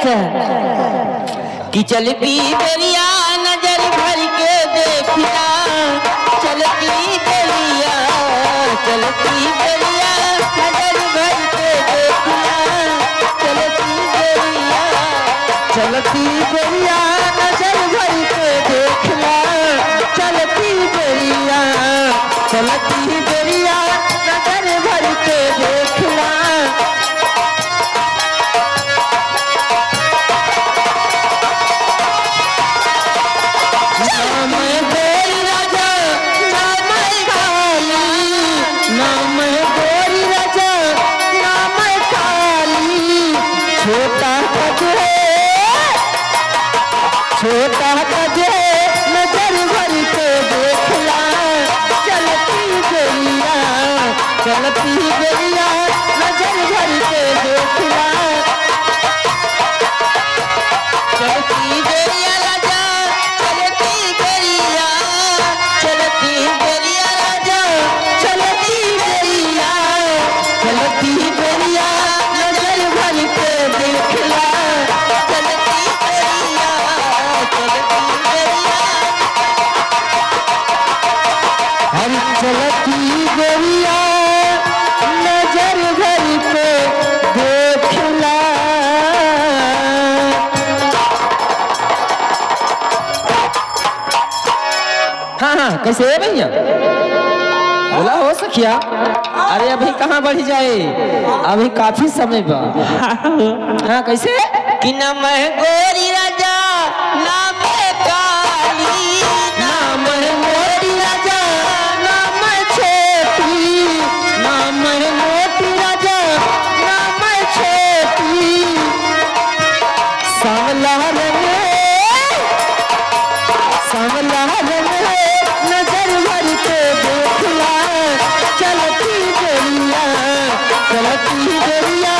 कैसे कि चलती बेरिया नजर भर के देखना, चलती बेरिया, चलती बेरिया नजर भर के देखना, चलती बेरिया, चलती बेरिया नजर भर के देखना, चलती बेरिया, चलती बेरिया नजर भर के देखना। नाम गोरी राजा नाम काली, नाम गोरी राजा नाम काली, छोटा कजे, छोटा कजे नजर भर के देखला, चलती बेरिया, चलती बेरिया नजर भर के देखला, चलती बेरिया राजा, चलती बेरिया, चलती बेरिया राजा, चलती बेरिया, चलती बेरिया नजर भर के देखला, चलती बेरिया, चलती बेरिया, हर चलती बेरिया नजर भर के देखला। हाँ हाँ कैसे है भैया, बोला हो सखिया। अरे अभी कहाँ बढ़ी जाए, अभी काफी समय बा। हाँ कैसे कि न मैं गोरी राजा नाम काली, नाम मोटी राजा नाम छोटी, नाम मोटी राजा नाम छोटी, सांवला रंग, सांवला रंग नजर भर के देखला, चलती बेरिया, चलती बेरिया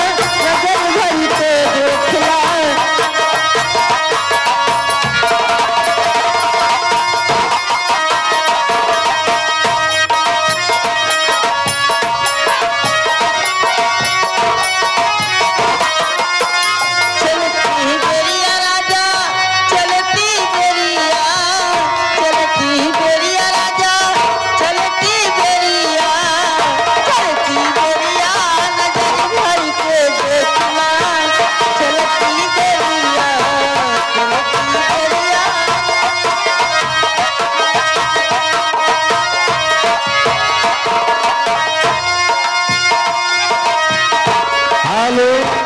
नजर भर के देखला। चलती बेरिया राजा, चलती बेरिया, चलती बेरिया राजा, चलती बेरिया, चलती बेरिया नजर भर के देखना, चलती बेरिया, चलती बेरिया। हेलो।